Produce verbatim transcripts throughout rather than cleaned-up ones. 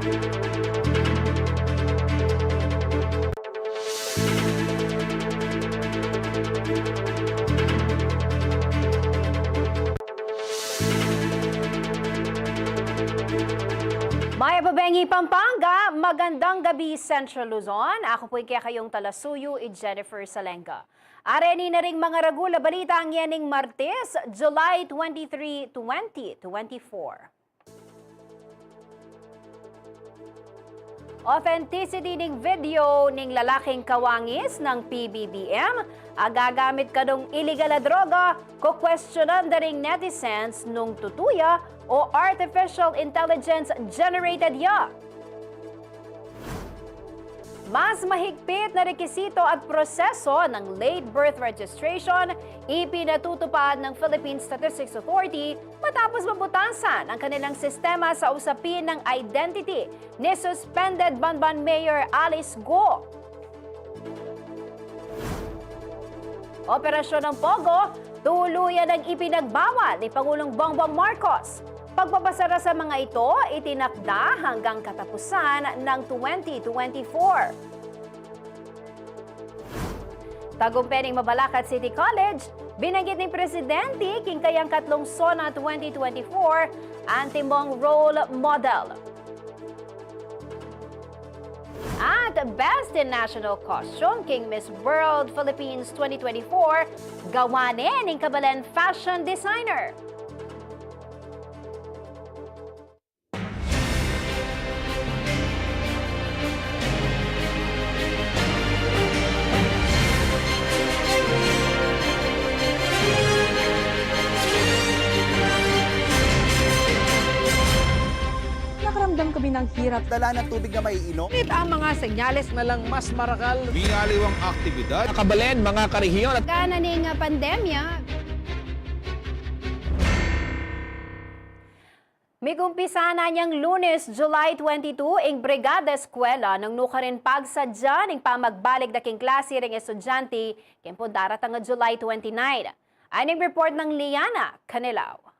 Mayap a bengi, Pampanga! Magandang gabi, Central Luzon. Aku pu ing kekayung talasuyu, i Jennifer Salenga. Areni na ring mangaragul a balita ngeni ning Martes, July twenty-three, twenty twenty-four. Authenticity ning video ning lalaking kawangis ng P B B M a gagamit kanung iligal a droga, kukwestiyonan da ring netizens nung tutu ya o artificial intelligence generated ya. Mas mahigpit na rekisito at proseso ng late birth registration ipinatutupad ng Philippine Statistics Authority matapos mabutasan ang kanilang sistema sa usapin ng identity ni suspended Banban Mayor Alice Guo. Operasyon ng Pogo, tuluyan ng ipinagbawal ni Pangulong Bongbong Marcos. Pagpapasara sa mga ito, itinakda hanggang katapusan ng twenty twenty-four. Tagumpay ning Mabalacat City College, binanggit ning presidente king kayang katlung SONA twenty twenty-four Anti-Mong Role Model. At Best in National Costume king Miss World Philippines twenty twenty-four, gawa ne ning kabalen fashion designer. Nakaramdam kami ng hirap. Dala ng tubig na maiinom. Ngunit ang mga senyales na lang mas marakal. Miyaliwang aktibidad. Nakabalen, mga karehiyon at Gana ning pandemya. Migumpisa na niang Lunes, July twenty-two, ing Brigada Eskwela nung nukarin pagsadya ning pamagbalik da king klase ring estudyante king pung daratang a July twenty-nine. Aning report nang Liana Canelao.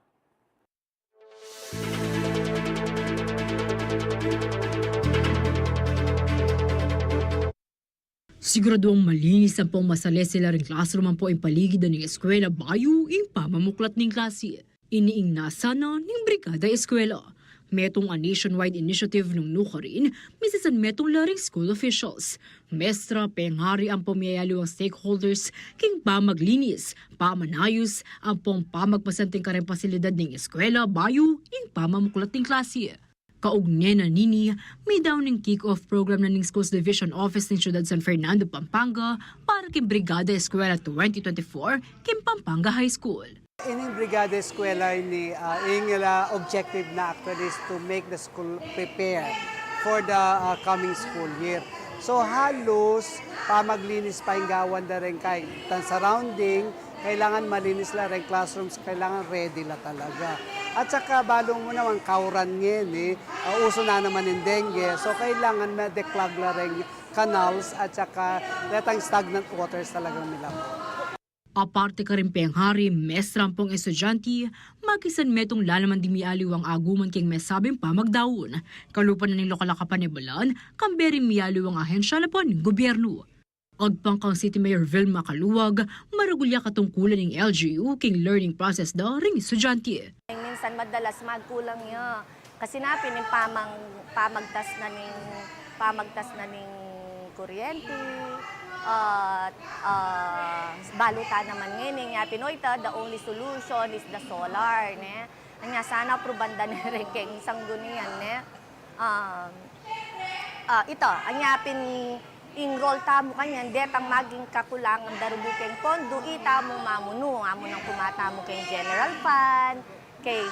Siguraduang malinis ampong masalese la ring classroom ampong ing paligid da ning eskwela bayu ing pamamuklat ning klase. Ini ing nasa na ning Brigada Eskwela. Metung a nationwide initiative nung nukarin, misisan metung la ring school officials, mestra, penghari ampong miyayaliwang stakeholders king pamaglinis, pamanayus ampong pamagpasanting kareng pasilidad ning eskwela bayu ing pamamuklat ning klase. Kaugnay na nini, midaun ing kick-off program na ning Schools Division Office ning Syudad San Fernando, Pampanga, para king Brigada Eskwela twenty twenty-four king Pampanga High School. Ining Brigada Eskwela ini, ah, ing, ah, objective na actually is to make the school prepare for the, ah, coming school year. So, halos pamaglinis pa ing gawan da ring kay, tan surrounding, kailangan malinis la ring classrooms, kailangan ready la talaga. At saka, balu mu naman, kauran ngeni, ah, uso na naman ing dengue. So, kailangan ma-declog la ring canals at saka detang stagnant waters talagang milabas. Aparte karing penghari, mestra ampong estudyante, makisan metung la naman ding miyaliwang aguman king mesabing pamagdaun. Kalupa na ning lokal a kapanebalan, kambe ring miyaliwang ahensya labuan ning gobyernu. Agpang kang City Mayor Vilma Caluag, maragul ya katungkulan ning L G U king learning process da ring estudyante. Minsan madalas magkulang ya. Kasi napin ing pamang-, pamagtas na ning, pamagtas na ning kuryente, at, ah, balu ta naman ngeni, nya pin o ita, the only solution is the solar, ne? Anya sana apruban da ne rin keng sanggunian, ne? Um, ah, ita, anya pin ing role tamu kanyan, detang maging kakulangan da rugu keng pondo, itamu mamunu, amu nang kumata mu keng general fund, keng,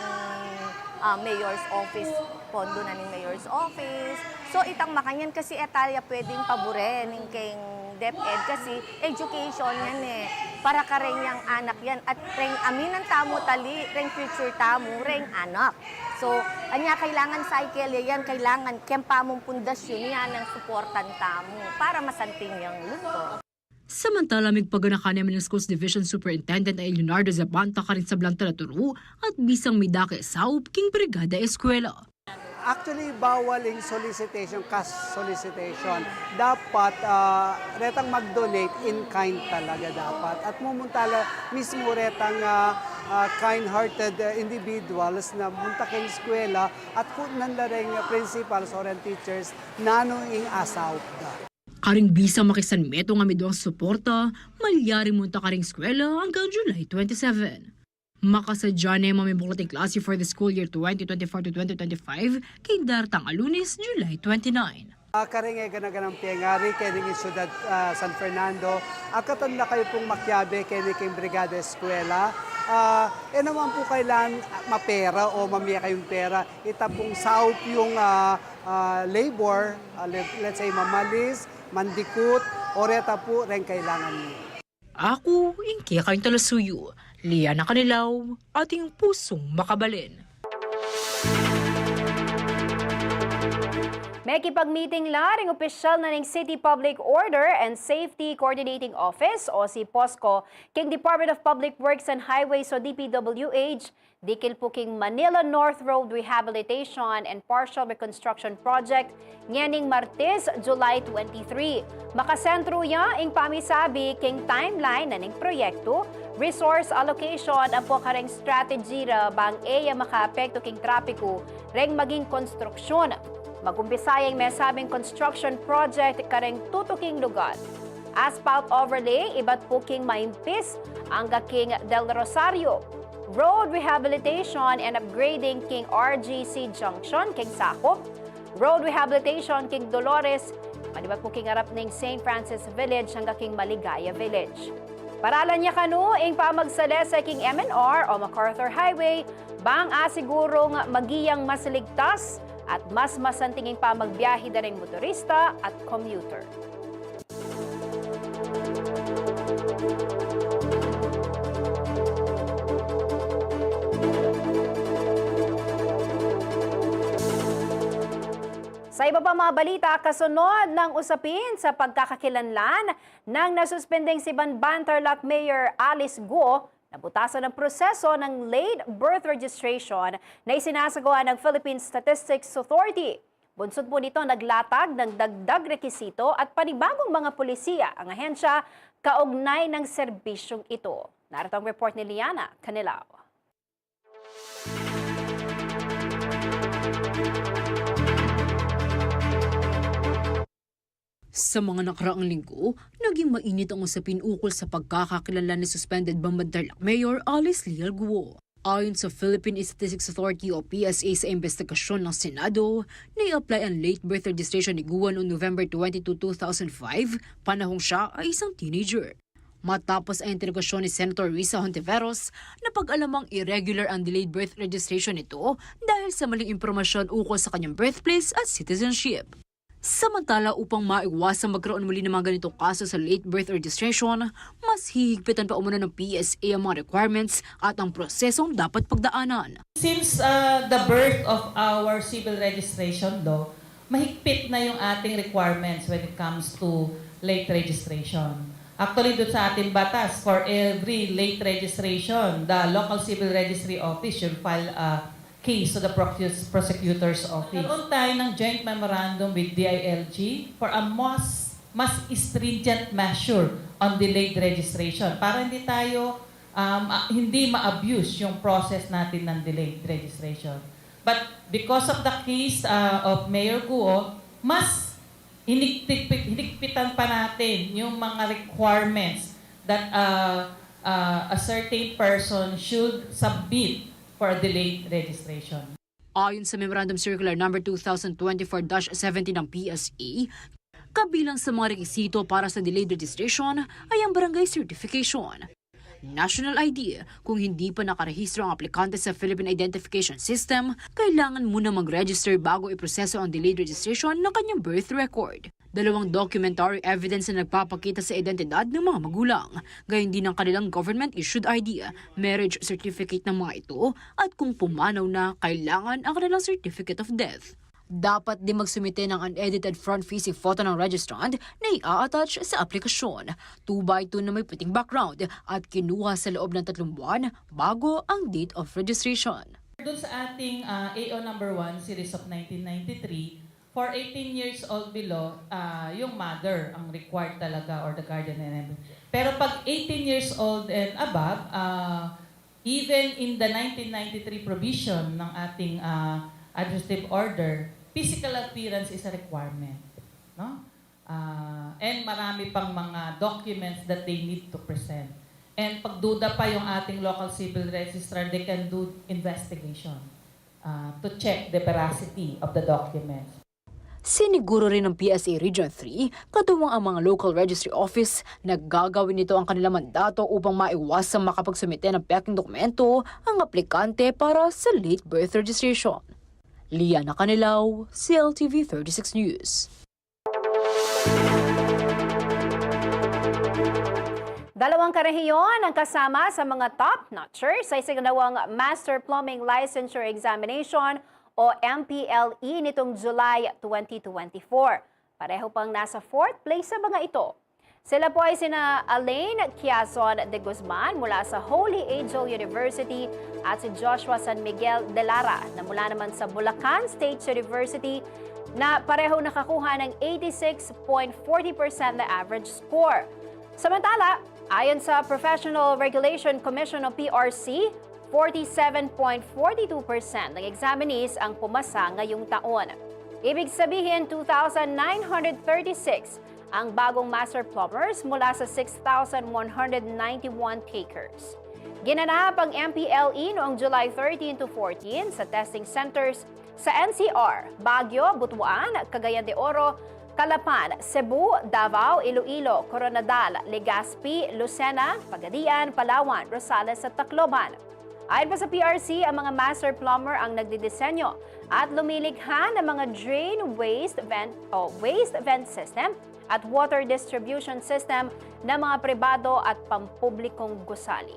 ah, mayor's office, pondo na ning mayor's office. So, itang makanyan kasi e ta ya pwedeng paburen ing keng DepEd kasi education yan e. Para kareng yang anak yan. At reng aminan tamu tali, reng future tamu, reng anak. So, anya kailangan cycle ya yan, kailangan keng pamung pundasyon yan ang suportan tamu para masanting yang lungsod. Samantala, migpaganakan naman ing Schools Division Superintendent a i Leonardo Zapanta karing sablang talaturu at bisang midake saup king Brigada Eskwela. Actually, bawal ing solicitation, cash solicitation. Dapat, ah, retang mag-donate, in kind talaga dapat. At mumunta la mismo retang, ah, ah, kind-hearted, ah, individuals na munta keng eskwela at kutnan la reng principals o reng teachers nanu ing asaup da. Karing bisang makisanmetung a miduang suporta, malyari munta karing eskwela anggang July twenty-seven. Makasadya ne mamibuklat ing klasi for the school year twenty twenty-four to twenty twenty-five, king daratang a Lunes, July twenty-nine. Ah, karing e gana-ganang pengari keni king syudad, ah, San Fernando, akatan na kayu pung makiabe keni king Brigada Eskwela. Ah, e naman pu kailangan, ah, mapera o mamie kayung pera. Ita pung saup yung, ah, ah, labor, ah, let-, let's say, mamalis, mandikut, o reta pu reng kailangan mi. Aku, ing kekayung talasuyu, Liana Canilao, ating pusung makabalin. Mekipag-meeting la ring opisyal na ning City Public Order and Safety Coordinating Office o si POSCO king Department of Public Works and Highways o D P W H dikil pu king Manila North Road Rehabilitation and Partial Reconstruction Project ngening Martes, July twenty-three. Makasentru ya ing pamisabi king timeline na ning proyektu, resource allocation ampo kareng strategy ra bang e ya makaapektu king trapiku reng maging konstruksyun. Mag-umpisa ya ing mesabing construction project kareng tutuking lugar. Asphalt overlay ibat pu king Maimpis angga king Del Rosario. Road rehabilitation and upgrading king R G C Junction king Sacup. Road rehabilitation king Dolores, manibat pu king arap ning Saint Francis Village angga king Maligaya Village. Paralan ya kanu ing pamagsalese king M N R o MacArthur Highway bang asigurung maging mas ligtas at mas masanting ing pamagbiyahe da reng motorista at commuter. Sa iba pang mga balita, kasunod ng usapin sa pagkakakilanlan ng nasuspending Sibanban Tarlac Mayor Alice Guo, nabutasan ang proseso ng late birth registration na isinasagawa ng Philippine Statistics Authority. Bunsod po nito, naglatag ng dagdag rekisito at panibagong mga pulisiya ang ahensya kaugnay ng serbisyong ito. Narito ang report ni Liana Canilao. Sa mga nakaraang linggo, naging mainit ang usapin ukol sa pagkakakilanlan ni suspended Bamban Tarlac Mayor Alice Leal Guo. Ayon sa Philippine Statistics Authority o P S A, sa imbestigasyon ng Senado, nai-apply ang late birth registration ni Guo noong November twenty-two, two thousand five, panahong siya ay isang teenager. Matapos ang interogasyon ni Senator Risa Hontiveros, napag-alamang irregular ang delayed birth registration nito dahil sa maling impormasyon ukol sa kanyang birthplace at citizenship. Samantala, upang maiwasang magkaroon muli ng mga ganitong kaso sa late birth registration, mas hihigpitan pa umano ng P S A ang mga requirements at ang prosesong dapat pagdaanan. Since, uh, the birth of our civil registration law, mahigpit na yung ating requirements when it comes to late registration. Actually, doon sa ating batas, for every late registration, the local civil registry office should file a case to the procu-, prosecutor's office. Nagkaroon tayo ng joint memorandum with D I L G for a mas, mas stringent measure on delayed registration para hindi tayo, um, ah, hindi ma-abuse yung process natin ng delayed registration. But because of the case, uh, of Mayor Guo, mas hinigpit-, hinigpitan pa natin yung mga requirements that, uh, uh, a certain person should submit for a delayed registration. Ayon sa Memorandum Circular Number two thousand twenty-four dash seventeen ng P S A, kabilang sa mga rekisito para sa delayed registration ay ang barangay certification, national I D. Kung hindi pa nakarehistro ang aplikante sa Philippine Identification System, kailangan muna mag-register bago iproseso ang delayed registration ng kanyang birth record. Dalawang documentary evidence na nagpapakita sa identidad ng mga magulang, gayon din ang kanilang government-issued I D, marriage certificate ng mga ito, at kung pumanaw na, kailangan ang kanilang certificate of death. Dapat din magsumite ng unedited front-facing photo ng registrant na i-attach sa aplikasyon. Two by two na may puting background at kinuha sa loob ng tatlong buwan bago ang date of registration. Dun sa ating, ah, A O number one, series of nineteen ninety-three, for eighteen years old below, ah, yung mother ang required talaga or the guardian and everything. Pero pag eighteen years old and above, ah, even in the nineteen ninety-three provision ng ating, ah, administrative order, physical appearance is a requirement, no? Ah, and marami pang mga documents that they need to present. And pagduda pa yung ating local civil registrar, they can do investigation, ah, to check the veracity of the documents. Siniguro rin ng P S A Region three, katuwang ang mga local registry office, na gagawin nito ang kanilang mandato upang maiwasang makapagsumite ng pekeng dokumento ang aplikante para sa late birth registration. Liana Canilaw, C L T V thirty-six News. Dalawang karehiyon ang kasama sa mga top notcher sa ikalawang Master Plumbing Licensure Examination o M P L E nitong July twenty twenty-four. Pareho pang nasa fourth place sa mga ito. Sila po ay sina Alain Quiazon de Guzman mula sa Holy Angel University at si Joshua San Miguel de Lara na mula naman sa Bulacan State University na pareho nakakuha ng eighty-six point forty percent na average score. Samantala, ayon sa Professional Regulation Commission o P R C, forty-seven point forty-two percent ng examinees ang pumasa ngayong taon. Ibig sabihin, two thousand nine hundred thirty-six ang bagong master plumbers mula sa six thousand one hundred ninety-one takers. Ginanap ang M P L E noong July thirteen to fourteen sa testing centers sa N C R, Baguio, Butuan, Cagayan de Oro, Calapan, Cebu, Davao, Iloilo, Koronadal, Legazpi, Lucena, Pagadian, Palawan, Rosales at Tacloban. Ayon pa sa P R C, ang mga master plumber ang nagdidisenyo at lumilikha ng mga drain waste vent o waste vent system at water distribution system ng mga pribado at pampublikong gusali.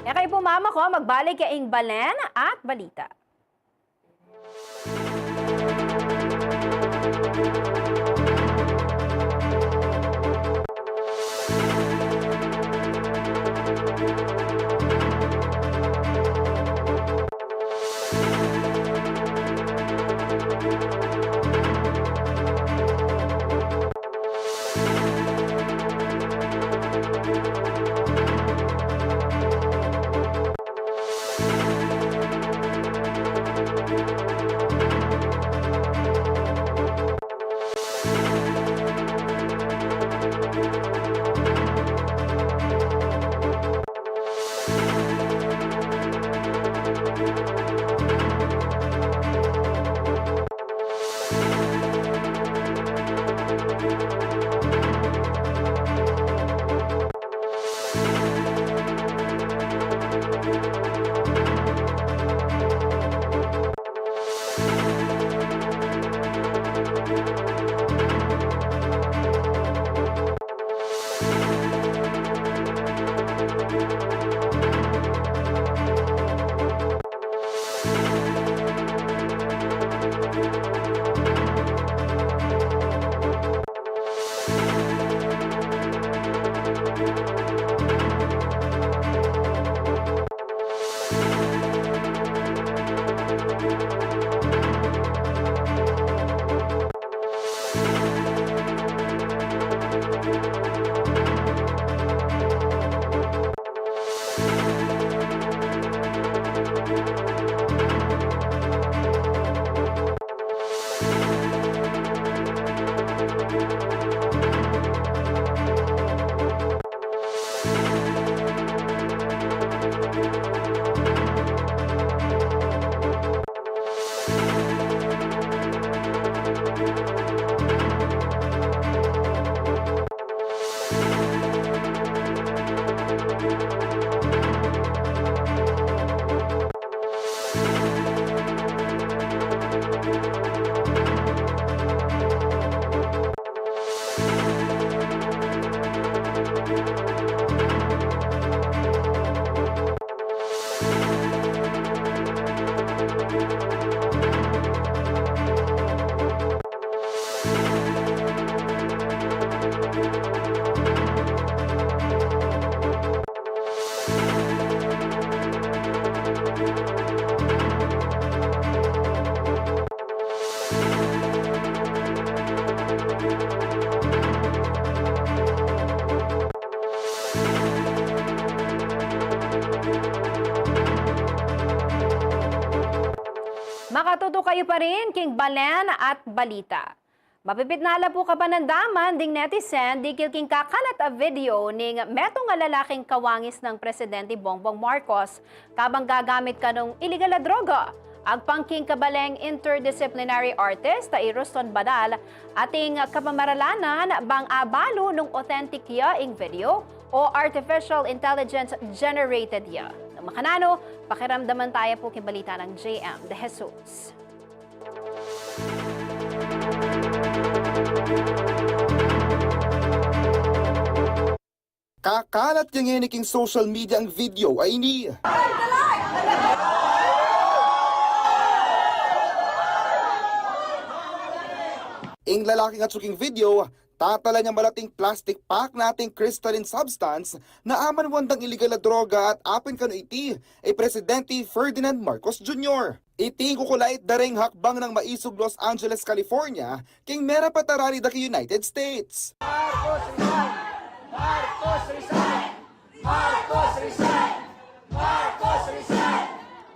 E kayu po, mama ko, magbalik ya ing balen at balita. Yu pa rin king balen at balita. Mapipit na la pu kapanandaman ding netizen dikil king kakalat a video ning metung a lalaking kawangis nang Presidente Bongbong Marcos kabang gagamit kanung iligal a droga. Agpang king kabaleng interdisciplinary artist a i Ruston Banal, ating kapamaralanan bang abalu nung authentic ya ing video o artificial intelligence generated ya. Nung makananu, pakiramdaman taya pu king balita nang J M De Jesus. Kakalat ya ngeni king social media ang video a ini. Ing lalaking atsu king video, tatala niyang malating plastic pack na ating crystalline substance na amanwan dang iligal a droga at apin kanu iti i Presidente Ferdinand Marcos Junior. Iti ing kukulait da ring hakbang nang maisug Los Angeles, California, king merapat a rally da king United States. Marcos resign! Marcos resign! Marcos resign! Marcos resign!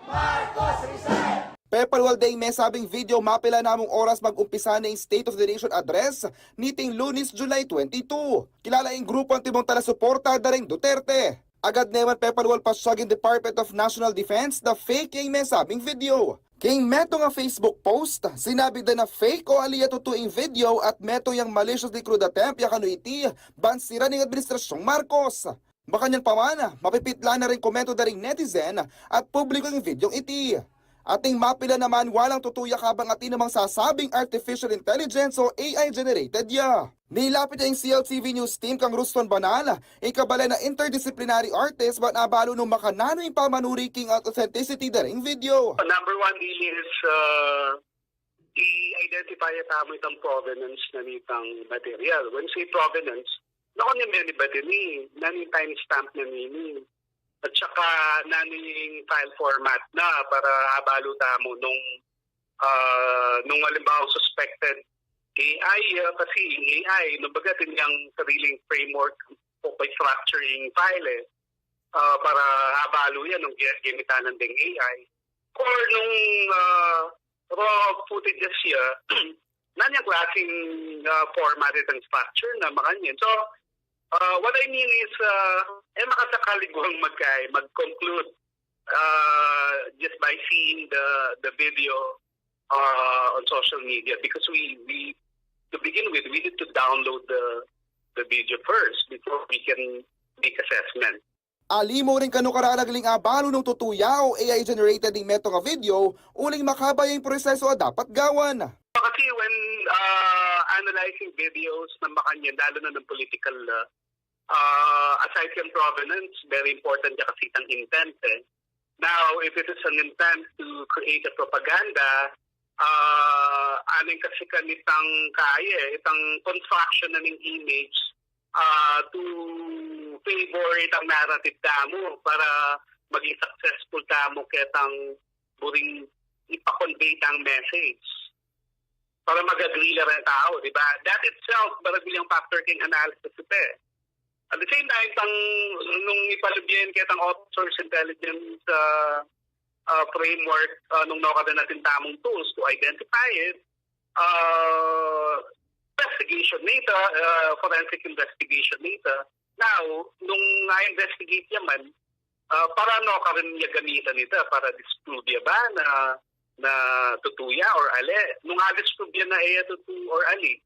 Marcos resign! Pepalual deng mesabing video mapilan na mung oras mag-umpisa na ing State of the Nation Address niting Lunes, July twenty-two. Kilala ing grupu antimong taga-suporta da ring Duterte. Agad ne man pepalual pasiag ing Department of National Defense na fake ya ing mesabing video. King metung a Facebook post, sinabi da na fake o ali ya tutu ing video at metung yang maliciously crude attempt ya kanu iti ban sira ning Administrasyong Marcos. Makanyan pa man, mapipit la na ring komento da ring netizen at publiko ing videong iti. Ating mapilan naman walang tutu ya kabang atin namang sasabing artificial intelligence o A I generated ya. Nilapit ya ing C L T V News Team kang Ruston Banal, ing kabalen a interdisciplinary artist, ban abalu nung makananu ing pamanuri king authenticity da ring video. Number one really is, uh, i-identify ya tamu itang provenance na nitang material. When say provenance, nanu ing menu ba ini, nanu ing timestamp na nini, at saka nanu ing file format na para abalu tamu nung, ah, nung halimbawa suspected A I, ah, kasi ing A I, nung baga atin yang sariling framework o structure ing file eh, ah, para abalu ya nung gi-, gamitan na deng A I. Or nung, ah, raw footages ya, nanu yang klaseng, ah, format itang structure na makanyan. So, uh, what I mean is, uh, e makasakali guang mag-, mag-conclude, uh, just by seeing the, the video, uh, on social media, because we, we, to begin with, we need to download the, the video first before we can make assessment. Ali mu rin kanu kararagling abalu nung tutu ya o A I generated ing metung a video, uling makaba ya ing proseso a dapat gawan. Kasi when, uh, analyzing videos na makanyan, lalo na ng political, uh, uh, aside from provenance, very important ya kasi itang intent eh. Now, if it is an intent to create a propaganda, uh, aning kasi kanitang kaya, itang construction na ning image, ah, to favor itang narrative tamu para maging successful tamu ketang buring ipa-convey tang message. Para mag-agree la ring tau, di ba? That itself, baragul yang factor king analysis ito eh. At the same time, tang, nung ipalub ya ketang open source intelligence, ah, ah, framework, ah, nung nukarin atin tamung tools to identify it, ah, investigation na ita, ah, forensic investigation na ita. Now, nung na-investigate ya man, ah, para nukarin ya gamitan ita para disprove ya ba na, na tutu ya or ali. Nung na-disprove ya na e ya tutu or ali,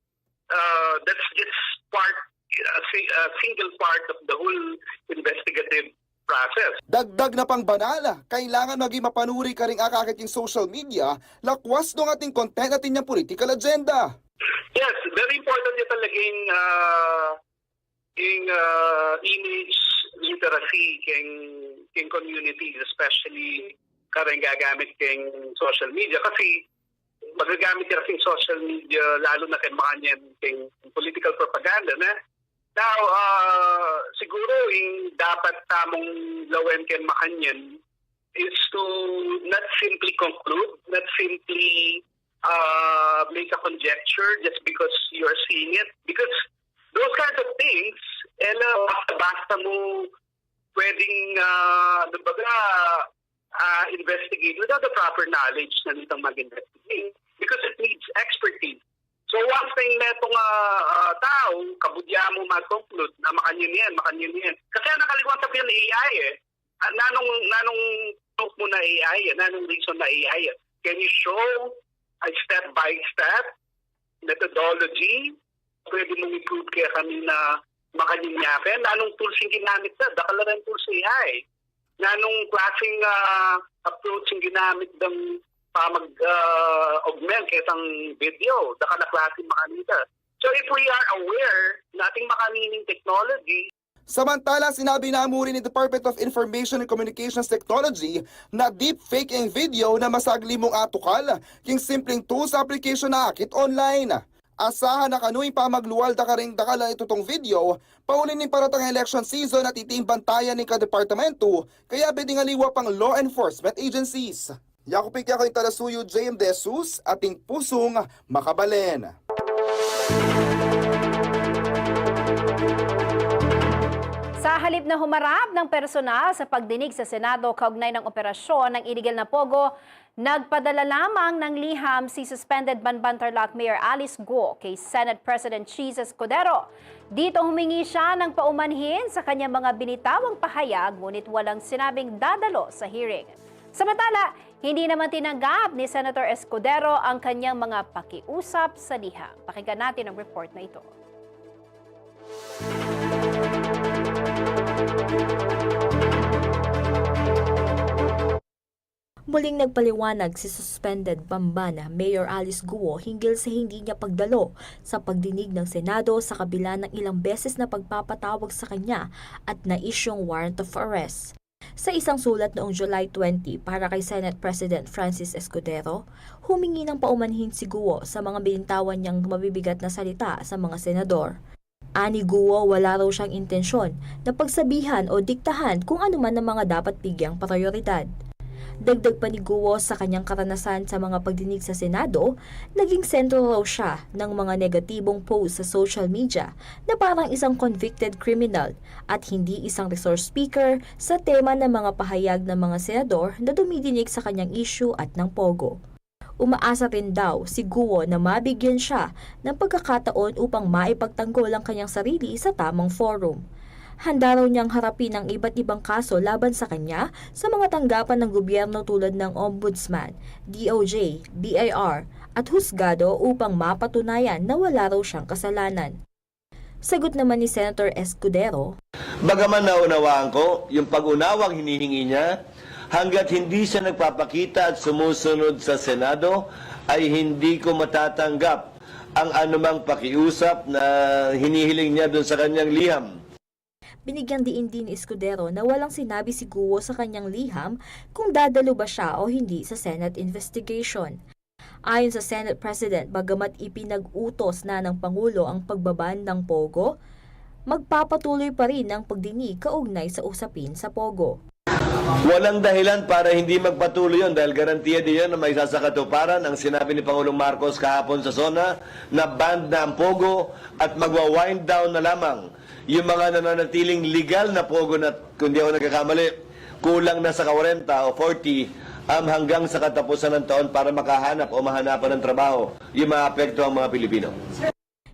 ah, that's just part, a si-, a single part of the whole investigative process. Dagdag na pang Banal, kailangan maging mapanuri karing akakit king social media, lakwas nung ating content at inyang political agenda. Yes, very important ya talaga ing, ah, ing, ah, image literacy king, king community, especially kareng gagamit king social media. Kasi magagamit ya kasing social media, lalo na keng makanyan keng political propaganda na. Now, ah, siguro ing dapat tamung lawen keng makanyan is to not simply conclude, not simply, ah, make a conjecture just because you are seeing it. Because those kinds of things, e la basta-basta mu pwedeng, ah, kumbaga, ah, investigate without the proper knowledge na nitong mag-investigate, because it needs expertise. So, once na yung netong, ah, ah, tao, kabudya mo mag-conclude na makanyan yan, makanyan yan. Kasi ang nakaliwang sabihin, A I eh. Ah, nanong, nanong proof mo na A I eh? Nanong reason na A I eh? Can you show a step by step methodology? Pwede mong i-prove kaya kami na makanyan yan? Nanong tools yung ginamit na? Dakal na rin tools A I. Nanong klaseng, ah, approach yung ginamit ng pamag, ah, augment ketang video? Dakal na klaseng makanita. So if we are aware na ating makanining technology, Samantala, sinabi na mu rin ni Department of Information and Communications Technology na deepfake ing video na masagli mung atukal king simpleng tools application na akit online. Asahan na kanu ing pamaglual da karing dakal a itutung video, pauli ning paratang election season at iti ing bantayan ning kadepartamentu, kaya bending aliwa pang law enforcement agencies. Yaku pin kaya ko ing talasuyu, J M De Jesus, ating pusung makabalen. Sa halip na humarap ng personal sa pagdinig sa Senado kaugnay ng operasyon ng iligal na pogo, nagpadala lamang ng liham si suspended Banban Tarlac Mayor Alice Guo kay Senate President Chiz Escudero. Dito humingi siya ng paumanhin sa kanyang mga binitawang pahayag, ngunit walang sinabing dadalo sa hearing. Samantala, hindi naman tinanggap ni Senator Escudero ang kanyang mga pakiusap sa liham. Pakinggan natin ang report na ito. Muling nagpaliwanag si suspended Bamban Mayor Alice Guo hinggil sa hindi niya pagdalo sa pagdinig ng Senado sa kabila ng ilang beses na pagpapatawag sa kanya at na-isyung warrant of arrest. Sa isang sulat noong July twenty para kay Senate President Francis Escudero, humingi ng paumanhin si Guo sa mga binintawan niyang mabibigat na salita sa mga senador. Ani Guo, wala raw siyang intensyon na pagsabihan o diktahan kung ano man ang mga dapat bigyang prayoridad. Dagdag pa ni Guo, sa kanyang karanasan sa mga pagdinig sa Senado, naging sentro raw siya ng mga negatibong post sa social media na parang isang convicted criminal at hindi isang resource speaker sa tema ng mga pahayag ng mga senador na dumidinig sa kanyang issue at ng pogo. Umaasa rin daw si Guo na mabigyan siya ng pagkakataon upang maipagtanggol ang kanyang sarili sa tamang forum. Handa raw niyang harapin ang iba't ibang kaso laban sa kanya sa mga tanggapan ng gobyerno tulad ng Ombudsman, D O J, B I R, at husgado upang mapatunayan na wala raw siyang kasalanan. Sagot naman ni Senator Escudero, Bagaman naunawaan ko yung pag-unawang hinihingi niya, hanggat hindi siya nagpapakita at sumusunod sa Senado, ay hindi ko matatanggap ang anumang pakiusap na hinihiling niya dun sa kanyang liham. Binigyang diin din ni Escudero na walang sinabi si Guo sa kanyang liham kung dadalo ba siya o hindi sa Senate investigation. Ayon sa Senate President, bagamat ipinag-utos na ng Pangulo ang pagbaban ng pogo, magpapatuloy pa rin ang pagdinig kaugnay sa usapin sa pogo. Walang dahilan para hindi magpatuloy yun dahil garantiya din yun na maisasakatuparan ang sinabi ni Pangulong Marcos kahapon sa SONA na banned na ang pogo at magwa-wind down na lamang yung mga nananatiling legal na pogo na, kung di ako nagkakamali, kulang na sa ka-forty, um, hanggang sa katapusan ng taon para makahanap o mahanapan ng trabaho yung maapektuhang mga Pilipino.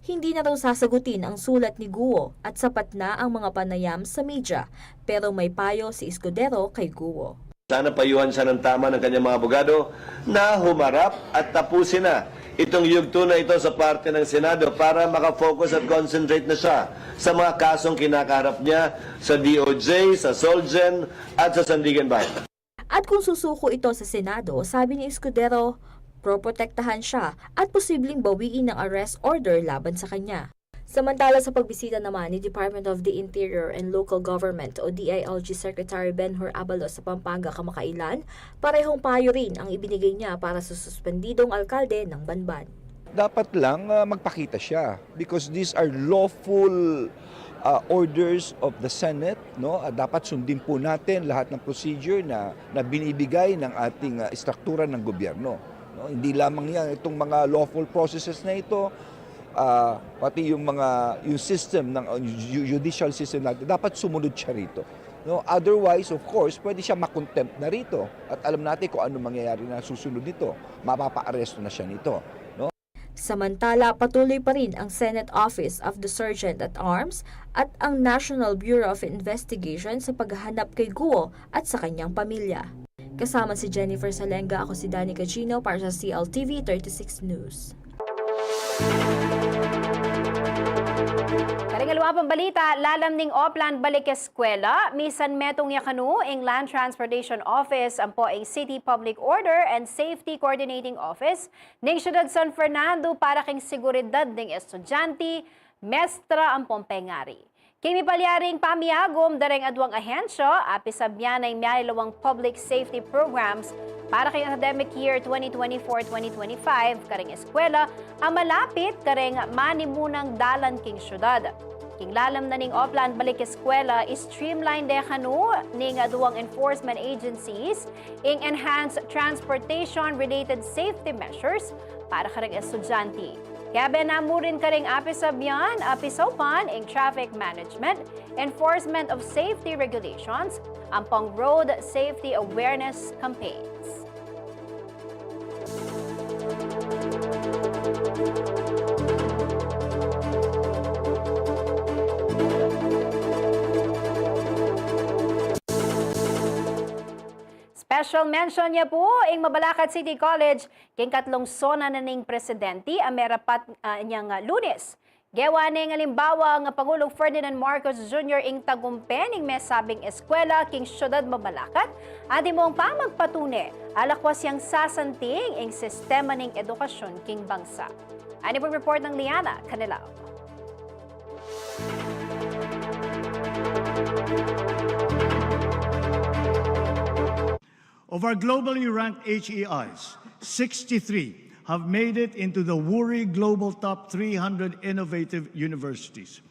Hindi na raw sasagutin ang sulat ni Guo at sapat na ang mga panayam sa media, pero may payo si Escudero kay Guo. Sana payuhan siya ng tama ng kanyang mga abogado na humarap at tapusin na itong yugto na ito sa parte ng Senado para makafocus at concentrate na siya sa mga kasong kinakaharap niya sa D O J, sa SOLGEN at sa Sandiganbayan. At kung susuko ito sa Senado, sabi ni Escudero, poprotektahan siya at posibleng bawiin ng arrest order laban sa kanya. Samantala, sa pagbisita naman ni Department of the Interior and Local Government o D I L G Secretary Ben-Hur Abalos sa Pampanga kamakailan, parehong payo rin ang ibinigay niya para sa suspendidong alkalde ng Banban. Dapat lang, ah, magpakita siya because these are lawful, ah, orders of the Senate, no? Ah, dapat sundin po natin lahat ng procedure na, na binibigay ng ating, ah, istruktura ng gobyerno, no? Hindi lamang yan, itong mga lawful processes na ito, ah, pati yung mga, yung system ng, uh, ju-, judicial system natin, dapat sumunod siya rito. No, otherwise, of course, pwede siya makontempt na rito. At alam natin kung ano mangyayari na susunod nito. Mapapaaresto na siya nito. No? Samantala, patuloy pa rin ang Senate Office of the Sergeant at Arms at ang National Bureau of Investigation sa paghahanap kay Guo at sa kanyang pamilya. Kasama si Jennifer Salenga, ako si Danny Cagino para sa C L T V thirty-six News. Karing aliwa pang balita, lalam ning Oplan Balik Eskwela, misan metung ya kanu ing Land Transportation Office ampo ing City Public Order and Safety Coordinating Office ning Syudad San Fernando para king seguridad ning estudyante, mestra ampong pengari. King mipalyaring pamiagum da reng aduang ahensya, apisabyan na ing mialilawang public safety programs para king academic year twenty twenty-four twenty twenty-five karing eskwela a malapit karing manimunang dalan king syudad. King lalam na ning Oplan Balik Eskwela, streamline de kanu ning aduang enforcement agencies ing enhanced transportation-related safety measures para karing estudyante. Kayabe na mu rin karing apisabyan, apisaupan ing traffic management, enforcement of safety regulations, ampong road safety awareness campaigns. Special mention ya pu ing Mabalacat City College king katlung sona na ning presidente a merapat, ah, inyang, ah, Lunes. Gewa ne ning alimbawa ning Pangulong Ferdinand Marcos Junior ing tagumpe ning mesabing eskwela king syudad Mabalacat, atin mung pamagpatune a lakwas yang sasanting ing sistema ning edukasyon king bangsa. Ani pung report nang Liana Canelao. Of our globally ranked H E Is, sixty-three have made it into the WURI Global Top three hundred Innovative Universities.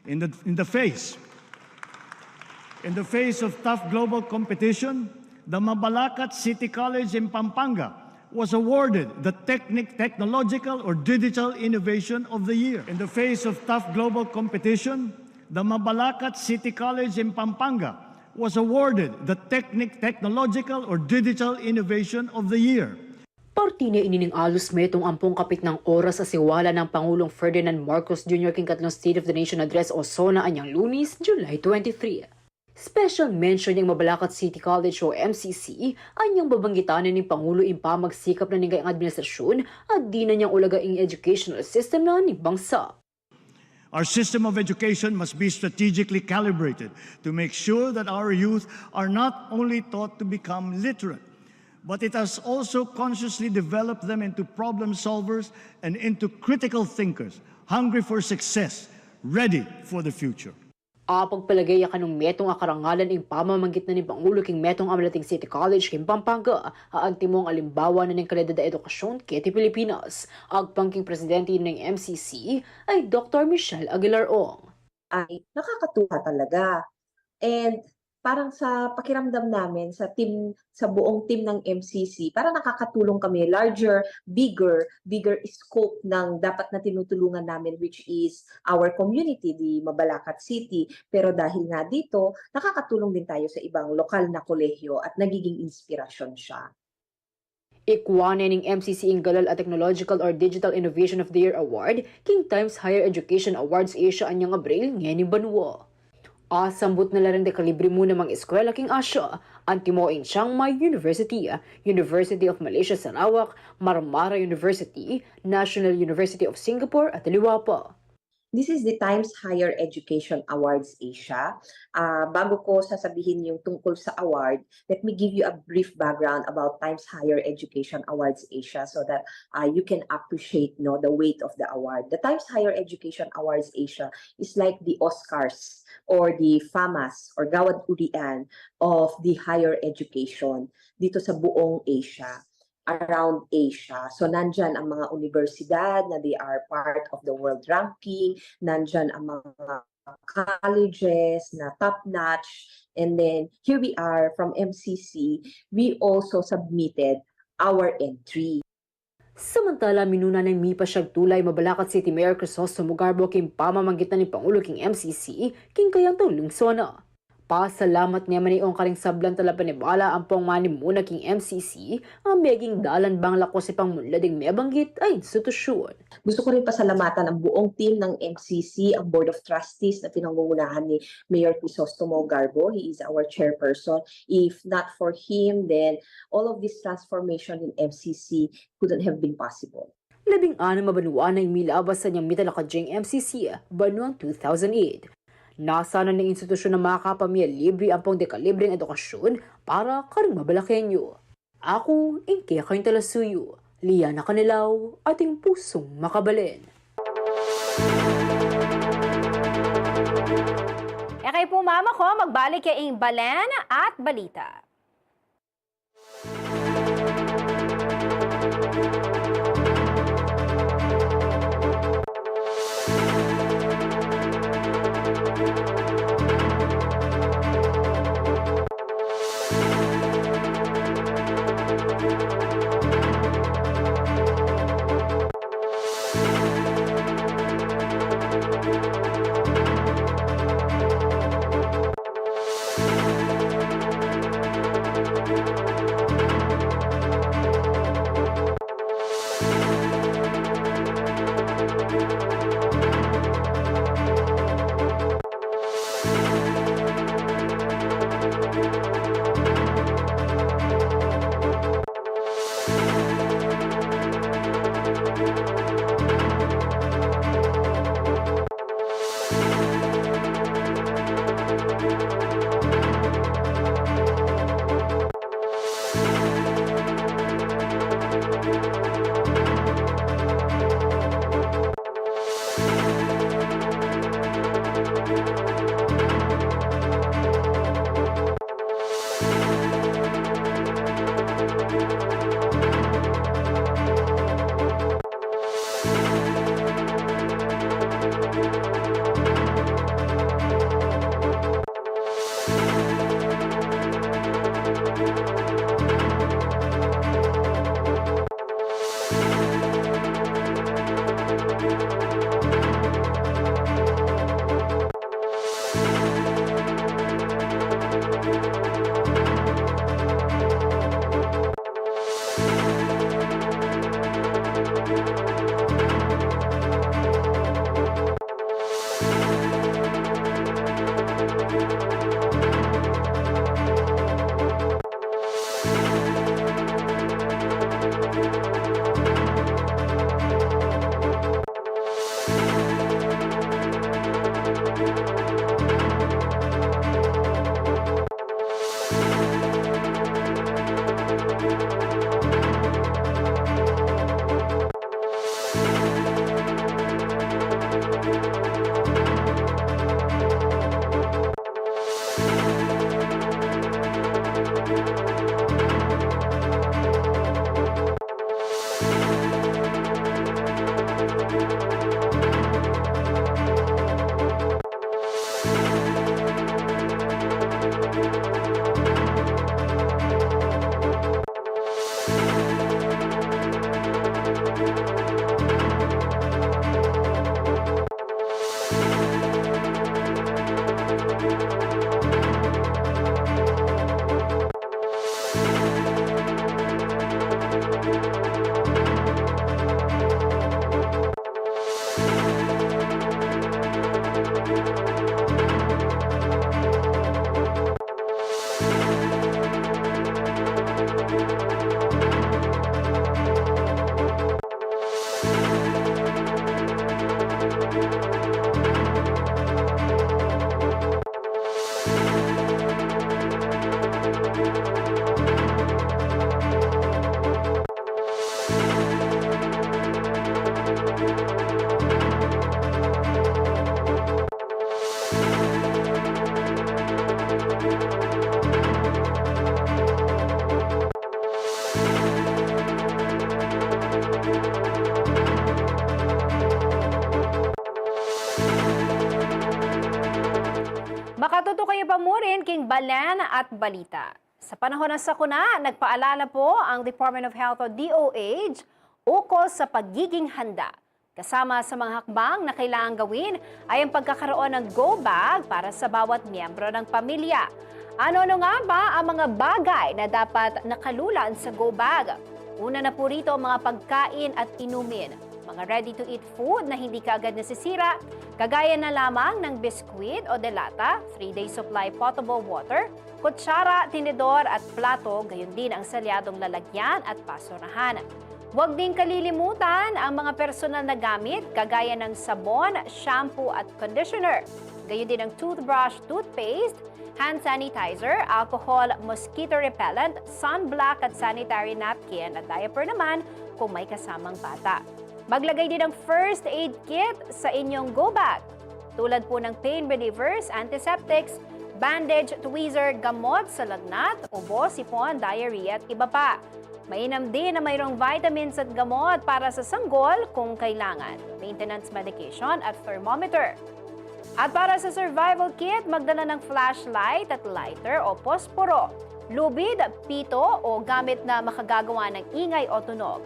In the, in the face, in the face of tough global competition, the Mabalacat City College in Pampanga was awarded the Technic-, Technological or Digital Innovation of the Year. In the face of tough global competition, the Mabalacat City College in Pampanga was awarded the Technic-, Technological or Digital Innovation of the Year. Parte na ini ning alus metung ampong kapitnang oras a siwala nang Pangulong Ferdinand Marcos Junior king katlung State of the Nation Address o SONA anyang Lunes, July twenty-three. Special mention yang Mabalacat City College o M C C, anyang babanggitan na ning Pangulo ing pamagsikap na ning kayang administrasyun a dinan yang ulaga ing educational system na ning bangsa. Our system of education must be strategically calibrated to make sure that our youth are not only taught to become literate, but it has also consciously developed them into problem solvers and into critical thinkers, hungry for success, ready for the future. Apagpalage ya kanung metung a karangalan ing pamamanggit na ning Pangulo king metung a malating city college king Pampanga, a antimong alimbawa na ning kalidad a edukasyun keti Pilipinas. Agpang king presidente ning M C C a i Doktor Michelle Aguilar Ong. Ay nakakatuwa talaga. And parang sa pakiramdam namin, sa team, sa buong team ng M C C, parang nakakatulong kami, larger, bigger, bigger scope ng dapat na tinutulungan namin, which is our community, the Mabalacat City. Pero dahil nga dito, nakakatulong din tayo sa ibang lokal na kolehiyo at nagiging inspirasyon siya. Ikua ne ning M C C ing galal a Technological or Digital Innovation of the Year Award king Times Higher Education Awards Asia anyang Abril ngening banua. Asambut na la ring dekalibre mu namang eskwela king Asia, antimo ing Chiang Mai University, University of Malaysia Sarawak, Marmara University, National University of Singapore at aliwa pa. This is the Times Higher Education Awards Asia. Ah, bago ko sasabihin yung tungkol sa award, let me give you a brief background about Times Higher Education Awards Asia so that uh, you can appreciate, no, the weight of the award. The Times Higher Education Awards Asia is like the Oscars or the FAMAS or Gawad Urian of the higher education dito sa buong Asia, around Asia. So nandyan ang mga universidad na they are part of the world ranking, nandyan ang mga colleges na top-notch, and then here we are from M C C, we also submitted our entry. Samantala, minuna nang mipasyag tula i Mabalacat City Mayor Crisostomo Garbo king pamamanggit na ning Pangulo king M C C king kayang tulungsona. Pasalamat ne man i Ong karing sablang talapanibala ampong manimuna king M C C, a meging dalan bang lakwas i pangmunlad ing mebanggit a institusyun. Gusto ko rin pasalamatan ang buong team ng M C C, ang Board of Trustees na pinangungunahan ni Mayor Crisostomo Garbo. He is our chairperson. If not for him, then all of this transformation in M C C couldn't have been possible. Labing-anam a banua na ing milabas a inyang mitalakad ya ing M C C, banuang two thousand eight. Nasanan ning institusyun a makapamie libre ampong dekalibreng edukasyun para karing mabalakenyo. Aku, ing kekayung talasuyu, Liana Canelao, ating pusung makabalen. E kayu pu mamako, magbalik ya ing Balen at Balita. Makatutuki yu pa murin king Balen at Balita. Sa panahon a sakuna, nagpaalala po ang Department of Health o D O H ukol sa pagiging handa Kasama sa mga hakbang na kailangang gawin ay ang pagkakaroon ng go bag para sa bawat miyembro ng pamilya. Ano-ano nga ba ang mga bagay na dapat nakalulan sa go bag? Una na po rito ang mga pagkain at inumin, mga ready-to-eat food na hindi kaagad nasisira, kagaya na lamang ng biskwit o delata, three-day supply potable water, kutsara, tinidor at plato, gayon din ang selyadong lalagyan at basurahan. Huwag ding kalilimutan ang mga personal na gamit kagaya ng sabon, shampoo at conditioner, gayon din ang toothbrush, toothpaste, hand sanitizer, alcohol, mosquito repellent, sunblock at sanitary napkin at diaper naman kung may kasamang bata. Maglagay din ng first aid kit sa inyong go bag, tulad po ng pain relievers, antiseptics, bandage, tweezer, gamot sa lagnat, ubo, sipon, diarrhea at iba pa. Mainam din na mayroong vitamins at gamot para sa sanggol kung kailangan, maintenance medication at thermometer. At para sa survival kit, magdala ng flashlight at lighter o posporo, lubid, pito o gamit na makagagawa ng ingay o tunog,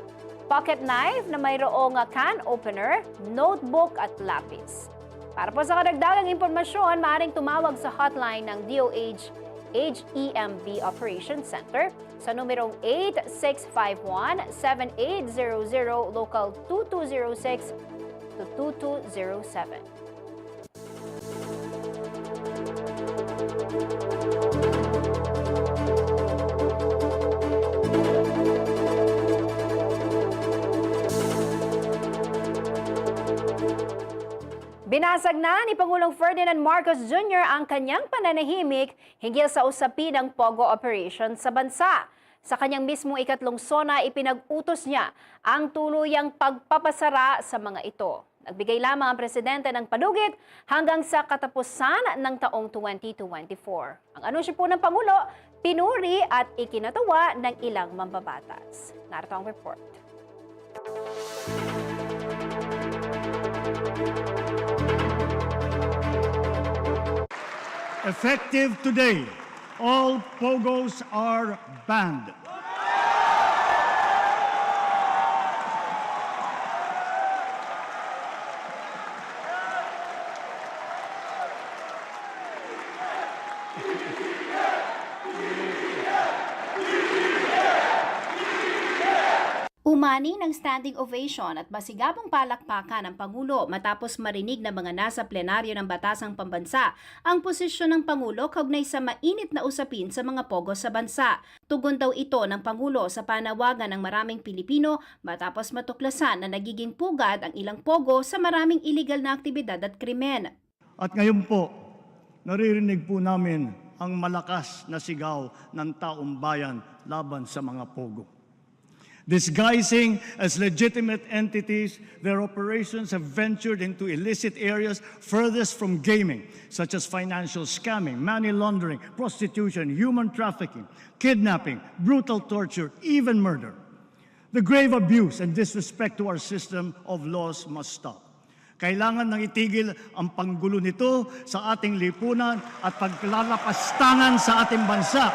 pocket knife na mayroong can opener, notebook at lapis. Para po sa karagdagang impormasyon, maaaring tumawag sa hotline ng D O H H E M B Operations Center sa numerong eight six five one, seven eight zero zero, local two two zero six to two two zero seven. Binasag na ni Pangulong Ferdinand Marcos Junior ang kanyang pananahimik hinggil sa usapin ng POGO operation sa bansa. Sa kanyang mismong ikatlong SONA, ipinag-utos niya ang tuluyang pagpapasara sa mga ito. Nagbigay lamang ang presidente ng palugit hanggang sa katapusan ng taong twenty twenty-four. Ang anunsyo po ng Pangulo, pinuri at ikinatuwa ng ilang mambabatas. Narito ang report. Effective today, all POGOs are banned. Umani ng standing ovation at masigabong palakpakan ang Pangulo matapos marinig ng mga nasa plenaryo ng Batasang Pambansa ang posisyon ng Pangulo kaugnay sa mainit na usapin sa mga POGO sa bansa. Tugon daw ito ng Pangulo sa panawagan ng maraming Pilipino matapos matuklasan na nagiging pugad ang ilang POGO sa maraming iligal na aktibidad at krimen. At ngayon po, naririnig po namin ang malakas na sigaw ng taong bayan laban sa mga POGO. Disguising as legitimate entities, their operations have ventured into illicit areas furthest from gaming, such as financial scamming, money laundering, prostitution, human trafficking, kidnapping, brutal torture, even murder. The grave abuse and disrespect to our system of laws must stop. Kailangan nang itigil ang panggulo nito sa ating lipunan at paglalapastangan sa ating bansa.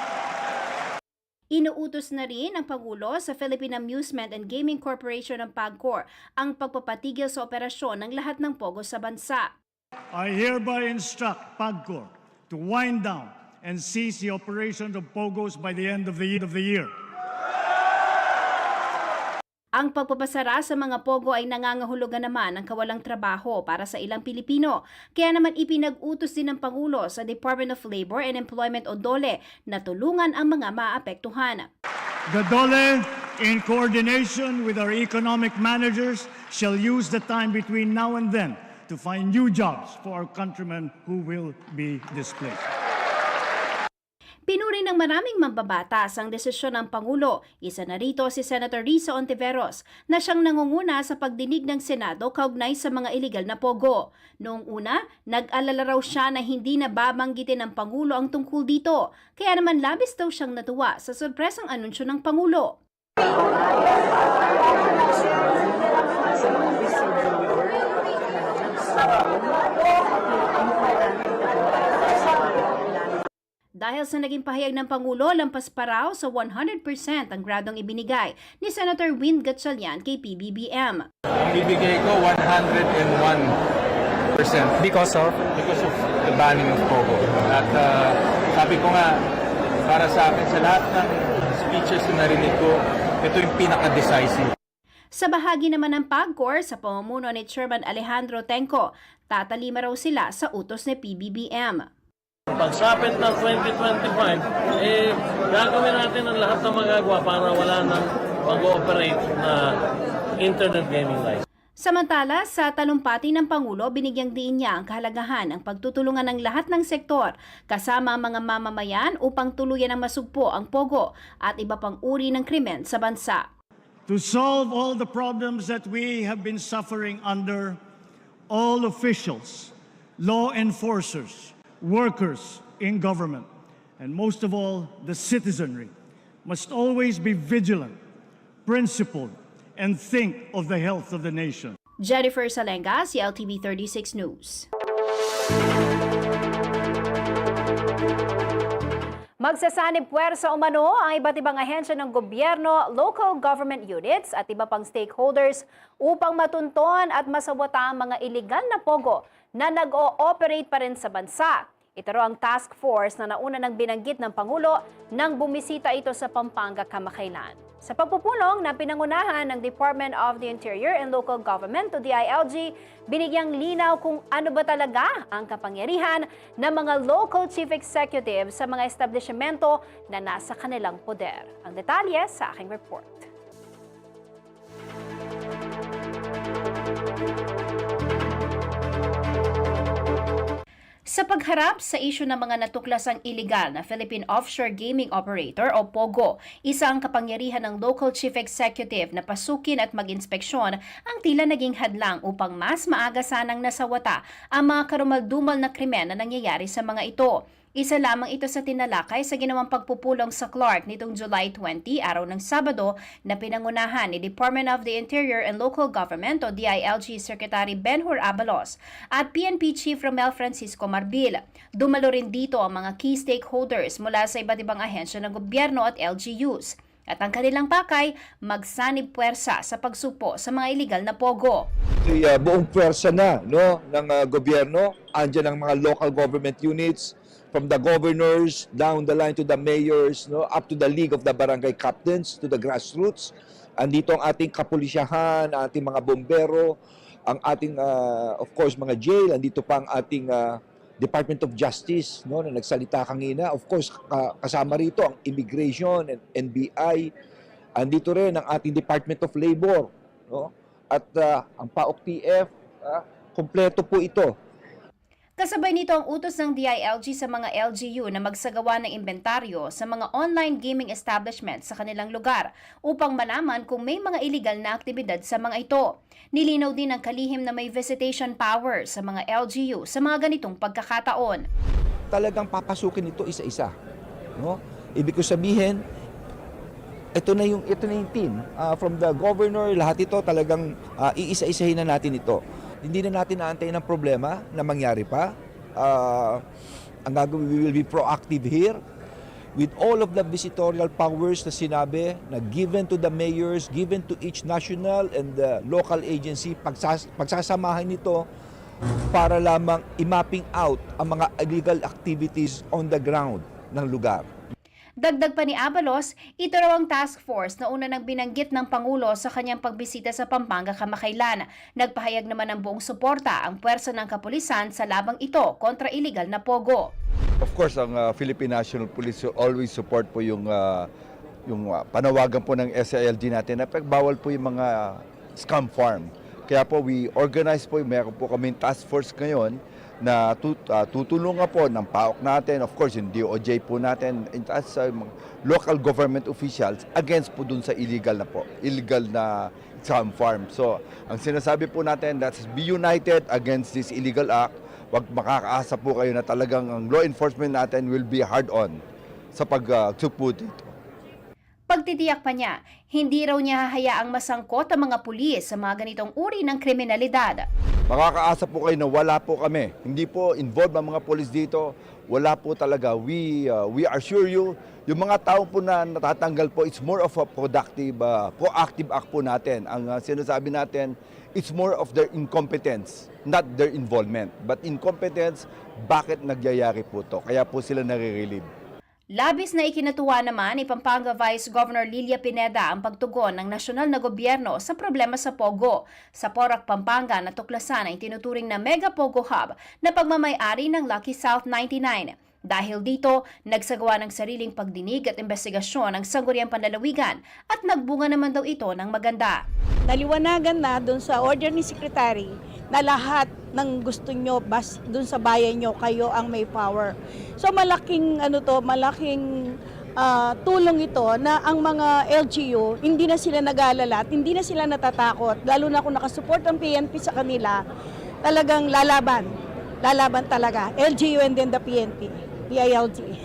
Inuutos na rin ng Pangulo sa Philippine Amusement and Gaming Corporation ng PAGCOR ang pagpapatigil sa operasyon ng lahat ng POGO sa bansa. I hereby instruct PAGCOR to wind down and cease the operation of POGOs by the end of the year. Ang pagpapasara sa mga POGO ay nangangahulugan naman ng kawalang trabaho para sa ilang Pilipino. Kaya naman ipinag-utos din ng Pangulo sa Department of Labor and Employment o DOLE na tulungan ang mga maapektuhan. The DOLE, in coordination with our economic managers, shall use the time between now and then to find new jobs for our countrymen who will be displaced. Pinuri ng maraming mambabatas ang desisyon ng Pangulo. Isa na rito si Senator Risa Ontiveros, na siyang nangunguna sa pagdinig ng Senado kaugnay sa mga iligal na POGO. Noong una, nag-alala raw siya na hindi na babanggitin ng Pangulo ang tungkol dito. Kaya naman labis daw siyang natuwa sa sorpresang anunsyo ng Pangulo. Dahil sa naging pahayag ng Pangulo, lampas pa raw sa one hundred percent ang gradong ibinigay ni Senator Win Gatchalian kay P B B M. Bibigay ko one hundred and one percent Because of? because of the banning of POGO. At ah, sabi ko nga, para sa akin, sa lahat ng speeches na narinig ko, ito yung pinaka-decisive. Sa bahagi naman ng PAGCOR, sa pamumuno ni Chairman Alejandro Tengco, tatalima raw sila sa utos ni P B B M. Pagsapit ng twenty twenty-five, eh, gagawin natin ang lahat ng magagawa para wala nang mag-ooperate na internet gaming license. Samantala, sa talumpati ng Pangulo, binigyang diin niya ang kahalagahan ng pagtutulungan ng lahat ng sektor, kasama ang mga mamamayan, upang tuluyan ng masugpo ang POGO at iba pang uri ng krimen sa bansa. To solve all the problems that we have been suffering under, all officials, law enforcers, workers in government, and most of all, the citizenry, must always be vigilant, principled, and think of the health of the nation. Jennifer Salengas, L T V thirty-six News. Magsasanib puwersa umano ang iba't ibang ahensya ng gobyerno, local government units at iba pang stakeholders upang matunton at masawata ang mga iligal na POGO na nag-o-operate pa rin sa bansa. Ito raw ang task force na nauna nang binanggit ng Pangulo nang bumisita ito sa Pampanga kamakailan. Sa pagpupulong na pinangunahan ng Department of the Interior and Local Government o D I L G, binigyang linaw kung ano ba talaga ang kapangyarihan ng mga local chief executive sa mga establisimento na nasa kanilang poder. Ang detalye sa aking report. Sa pagharap sa isyu ng mga natuklasang iligal na Philippine Offshore Gaming Operator o POGO, isa ang kapangyarihan ng local chief executive na pasukin at mag-inspeksyon ang tila naging hadlang upang mas maaga sanang nasawata ang mga karumal-dumal na krimen na nangyayari sa mga ito. Isa lamang ito sa tinalakay sa ginawang pagpupulong sa Clark nitong July twenty, araw ng Sabado, na pinangunahan ni Department of the Interior and Local Government o D I L G Secretary Ben-Hur Abalos at P N P Chief Romel Francisco Marbil. Dumalo rin dito ang mga key stakeholders mula sa iba't ibang ahensya ng gobyerno at L G Us. At ang kanilang pakay, magsanib puwersa sa pagsugpo sa mga iligal na POGO. Ito'y ah, buong pwersa na, no, ng ah, gobyerno. Andiyan ang mga local government units, from the governors down the line to the mayors, no, up to the League of the Barangay Captains, to the grassroots. Andito ang ating kapulisyahan, ating mga bombero, ang ating ah, of course, mga jail. Andito pa ang ating ah, Department of Justice, no, na nagsalita kanina. Of course, ka- kasama rito ang Immigration and N B I. Andito rin ang ating Department of Labor, no, at ah, ang PAOK-T F. Ah, kompleto po ito. Kasabay nito ang utos ng D I L G sa mga L G U na magsagawa ng imbentaryo sa mga online gaming establishment sa kanilang lugar upang malaman kung may mga iligal na aktibidad sa mga ito. Nilinaw din ng kalihim na may visitation power sa mga L G U sa mga ganitong pagkakataon. Talagang papasukin ito isa-isa, no? Ibig ko sabihin, ito na yung ito na yung team, ah, from the governor, lahat ito talagang ah, iisa-isahin na natin ito. Hindi na natin aantayin ang problema na mangyari pa. Ah, ang gagawin, we will be proactive here with all of the visitorial powers na sinabi na given to the mayors, given to each national and uh, local agency, pagsas- pagsasamahin nito para lamang i-mapping out ang mga illegal activities on the ground ng lugar. Dagdag pa ni Abalos, ito raw ang task force na una nang binanggit ng Pangulo sa kanyang pagbisita sa Pampanga kamakailan. Nagpahayag naman ng buong suporta ang puwersa ng kapulisan sa labang ito kontra iligal na POGO. Of course, ang ah, Philippine National Police will always support po yung ah, yung ah, panawagan po ng S I L G natin na pagbawal po yung mga scam farm. Kaya po we organize po, meron po kami task force ngayon na tut- ah, tutulungan po ng PAOK natin, of course yung D O J po natin, and as ah, mga local government officials against po dun sa illegal na po, illegal na scam farm. So, ang sinasabi po natin, let's be united against this illegal act. Wag makakaasa po kayo na talagang ang law enforcement natin will be hard on sa pag ah, sugpo dito. Pagtitiyak pa niya, hindi raw niya hahayaang masangkot ang mga pulis sa mga ganitong uri ng kriminalidad. Makakaasa po kayo na wala po kami. Hindi po involved ang mga pulis dito. Wala po talaga. We, uh, we assure you, yung mga tao po na natatanggal po, it's more of a productive, uh, proactive act po natin. Ang, uh, sinasabi natin, it's more of their incompetence, not their involvement. But incompetence, bakit nagyayari po to? Kaya po sila nare-relieve. Labis na ikinatuwa naman ni Pampanga Vice Governor Lilia Pineda ang pagtugon ng nasyonal na gobyerno sa problema sa pogo. Sa Porac, Pampanga, natuklasan ang itinuturing na Mega Pogo Hub na pagmamayari ng Lucky South ninety-nine. Dahil dito, nagsagawa ng sariling pagdinig at imbestigasyon ang Sangguniang Panlalawigan at nagbunga naman daw ito ng maganda. Naliwanagan na dun sa order ni Secretary na lahat ng gusto nyo, bas, dun sa bayan nyo, kayo ang may power. So, malaking, ano to, malaking, ah, tulong ito na ang mga L G U, hindi na sila nag-aalala at hindi na sila natatakot. Lalo na kung nakasupport ang P N P sa kanila, talagang lalaban. Lalaban talaga. L G U and then the P N P, P I L G.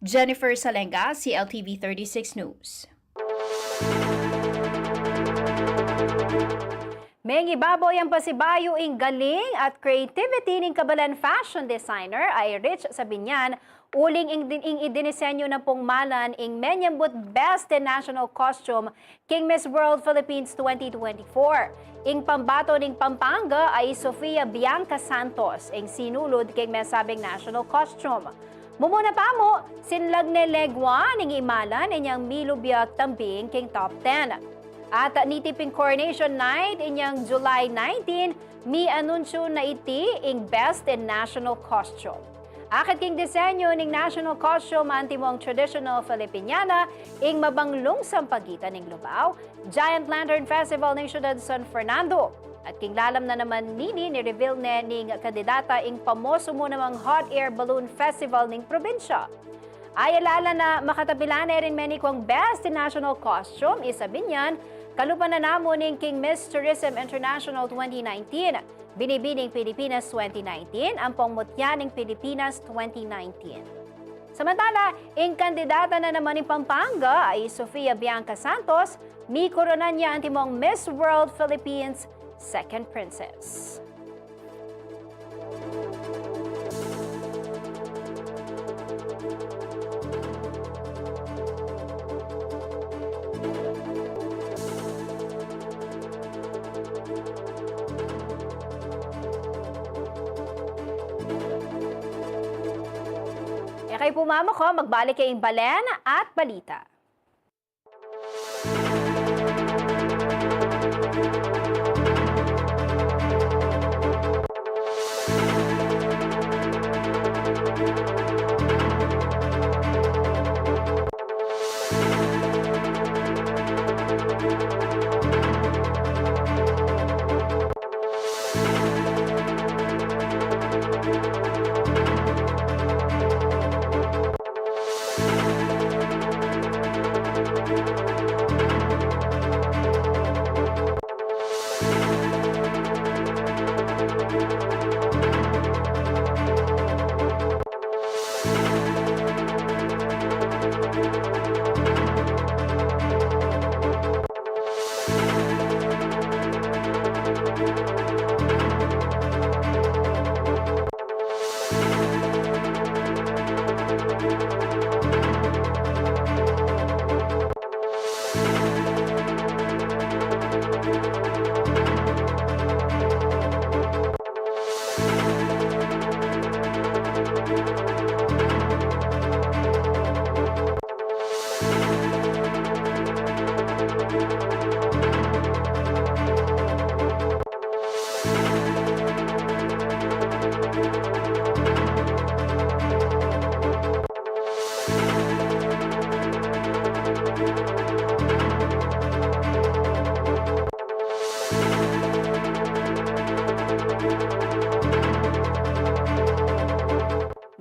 Jennifer Salenga, C L T V thirty-six News. Mengibabaw yang pasibayu ing galing at creativity ning kabalan fashion designer a i Rich Sabinian, uling ing, ing idinisenyo na pung malan ing menyambut Best in National Costume king Miss World Philippines twenty twenty-four. Ing pambato ning Pampanga a i Sofia Bianca Santos ing sinulud king mesabing national costume. Mumuna pa mu, sinlag ne legua ning imalan inyang milubyak tambing king top ten. At nitiping coronation night inyang July nineteen, mianunsyo na iti ing Best in National Costume. Akit king disenyo ning national costume, antimong traditional Filipiniana ing mabanglung sampagitan ning Lubao Giant Lantern Festival ning Syudad San Fernando. At king lalam na naman nini, ni-reveal ne ning kandidata ing pamoso mu namang hot air balloon festival ning probinsya. Ayalala na makatapilan ne rin menikuang Best in National Costume, i Sabinian, kalupa na namu ning king Miss Tourism International twenty nineteen, Binibining Pilipinas twenty nineteen, ampong Mutya ning Pilipinas twenty nineteen. Samantala, ing kandidata na naman ning Pampanga a i Sofia Bianca Santos, mikoronan ya antimong Miss World Philippines Second Princess. E kayu pu mamako, magbalik ya ing balen at balita.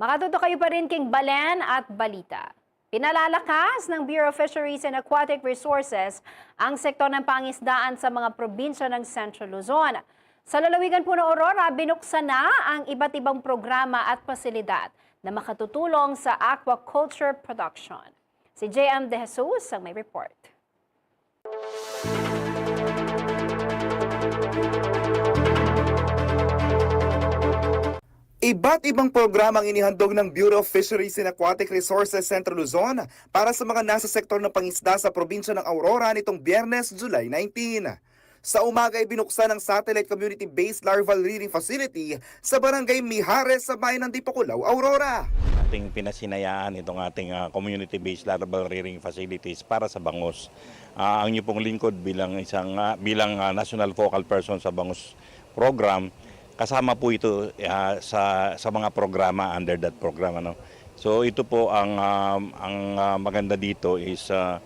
Makatuto kayu pa rin king balen at balita. Pinalalakas ng Bureau of Fisheries and Aquatic Resources ang sektor ng pangisdaan sa mga probinsya ng Central Luzon. Sa lalawigan pu ng Aurora, binuksan na ang iba't ibang programa at pasilidad na makatutulong sa aquaculture production. Si J M De Jesus ang may report. Iba't ibang programa ang inihandog ng Bureau of Fisheries and Aquatic Resources Central Luzon para sa mga nasa sektor ng pangisda sa probinsya ng Aurora nitong Biyernes, July nineteen. Sa umaga ay binuksan ang Satellite Community-Based Larval Rearing Facility sa Barangay Mijares sa bayan ng Dipakulaw, Aurora. Ating pinasinayaan itong ating, ah, community-based larval rearing facilities para sa bangus. Ah, ang inyo pong lingkod bilang isang, ah, bilang, ah, national focal person sa bangus program, kasama po ito, ah, sa, sa mga programa under that program, ano. So, ito po ang, ah, ang, ah, maganda dito is, ah,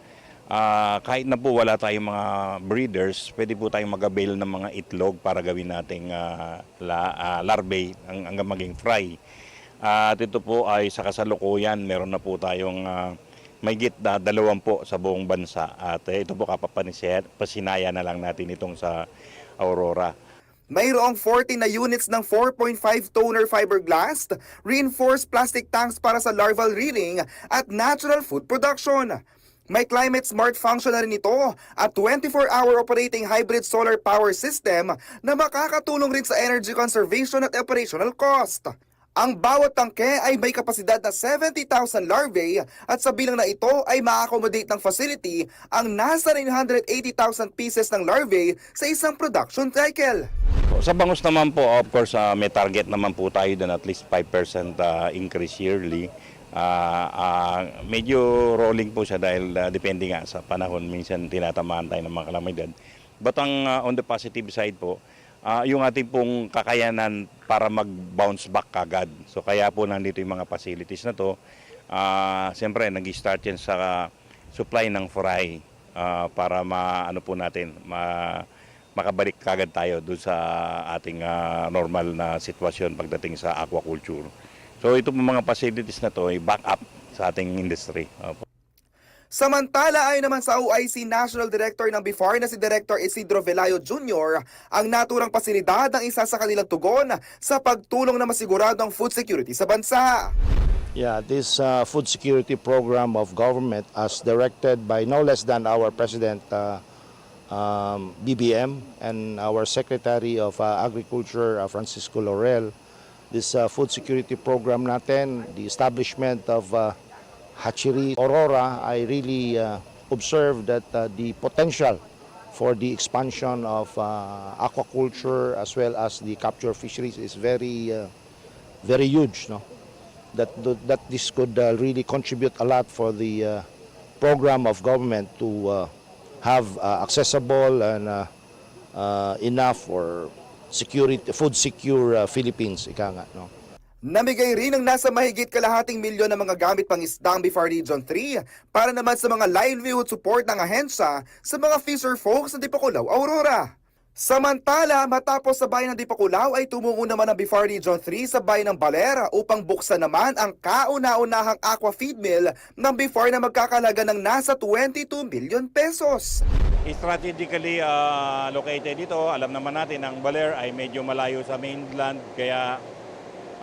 ah, kahit na po wala tayong mga breeders, pwede po tayong mag-avail ng mga itlog para gawin nating, ah, la-, ah, larvae hang-, hanggang maging fry. At ito po ay sa kasalukuyan, meron na po tayong, ah, mahigit na dalawampu sa buong bansa. At, eh, ito po, kapapanise-, pasinaya na lang natin itong sa Aurora. Mayroong forty na units ng four point five toner fiberglass, reinforced plastic tanks para sa larval rearing at natural food production. May climate smart function na rin ito at twenty-four hour operating hybrid solar power system na makakatulong rin sa energy conservation at operational cost. Ang bawat tangke ay may kapasidad na seventy thousand larvae at sa bilang na ito ay ma-accommodate ng facility ang nasa nine hundred eighty thousand pieces ng larvae sa isang production cycle. Sa bangus naman po, of course, ah, may target naman po tayo dun, at least five percent, ah, increase yearly. Ah, ah, medyo rolling po siya dahil, ah, depende nga sa panahon, minsan tinatamaan tayo ng mga kalamidad. But ang, ah, on the positive side po, ah, yung ating pong kakayanan para mag-bounce back kagad. So, kaya po nandito yung mga facilities na 'to. Ah, siyempre, nag-start yan sa supply ng fry, ah, para ma-, ano po natin, ma-, makabalik kagad tayo dun sa ating, ah, normal na sitwasyon pagdating sa aquaculture. So, ito pong mga facilities na 'to ay backup sa ating industry. Opo. Samantala, ayon naman sa O I C National Director ng BIFAR na si Director Isidro Velayo Junior, ang naturang pasilidad ang isa sa kanilang tugon sa pagtulong na masigurado ang food security sa bansa. Yeah, this, uh, food security program of government, as directed by no less than our President, uh, um, B B M, and our Secretary of, uh, Agriculture, uh, Francisco Laurel, this, uh, food security program natin, the establishment of, uh, hatchery Aurora, I really, uh, observe that, uh, the potential for the expansion of, uh, aquaculture as well as the capture fisheries is very, uh, very huge, no? That, that this could, uh, really contribute a lot for the, uh, program of government to, uh, have, uh, accessible and, uh, uh, enough or security, food secure, uh, Philippines, ika nga, no? Namigay rin ng nasa mahigit kalahating milyon na mga gamit pangisda ang BIFAR Region three para naman sa mga livelihood support ng ahensya sa mga fisher folks ng Dipakulaw, Aurora. Samantala, matapos sa bayan ng Dipakulaw ay tumungo naman ang BIFAR Region three sa bayan ng Baler upang buksan naman ang kauna-unahang aqua feed mill ng BIFAR na magkakalaga ng nasa twenty-two million pesos. Strategically, ah, located ito. Alam naman natin, ang Baler ay medyo malayo sa mainland, kaya,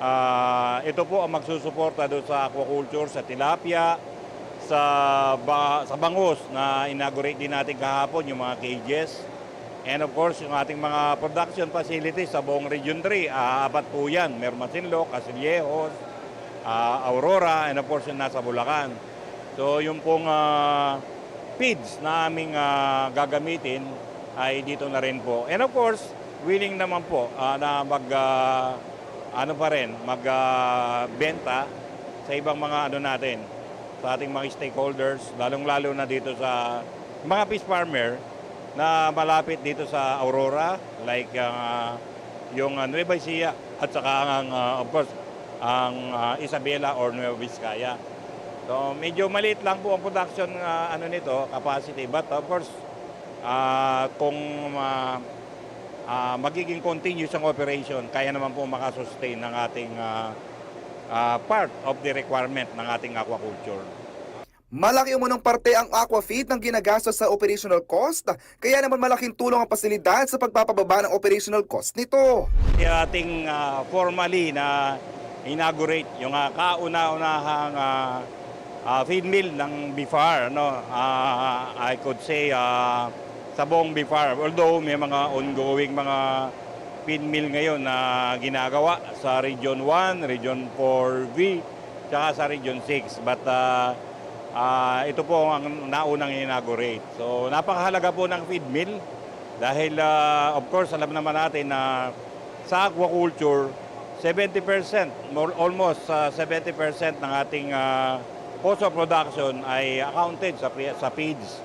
ah, ito po ang magsusuporta doon sa aquaculture, sa tilapia, sa ba-, sa bangus na inaugurate din natin kahapon, yung mga cages. And of course, yung ating mga production facilities sa buong Region three, ah, apat po yan. Meron Masinloc, Castillejos, ah, Aurora, and of course, yung nasa Bulacan. So, yung pong, ah, feeds na aming, ah, gagamitin ay dito na rin po. And of course, willing naman po, ah, na mag, ah, ano pa rin, mag, ah, benta sa ibang mga ano natin, sa ating mga stakeholders, lalong-lalo na dito sa mga fish farmer na malapit dito sa Aurora, like, ah, yung, ah, Nueva Ecija at saka ang, ah, of course, ang, ah, Isabela or Nueva Vizcaya. So, medyo maliit lang po ang production, ah, ano nito, capacity. But of course, ah, kung, ah, ah, magiging continuous ang operation, kaya naman po makasustain ng ating, ah, ah, part of the requirement ng ating aquaculture. Malaki umunong parte ang aqua feed ng ginagastos sa operational cost, kaya naman malaking tulong ang pasilidad sa pagpapababa ng operational cost nito. Yung ating, ah, formally na inaugurate yung, ah, kauna-unahang, ah, ah, feed mill ng BIFAR, no? Ah, I could say, ah, sa buong BIFAR, although may mga ongoing mga Feed mill ngayon na ginagawa sa Region one, Region four V, tsaka sa Region six. But, ah, ah, ito po ang naunang inaugurate. So, napakahalaga po ng feed mill dahil, ah, of course, alam naman natin na sa aquaculture, seventy percent, more, almost, ah, seventy percent ng ating, ah, cost of production ay accounted sa, sa feeds.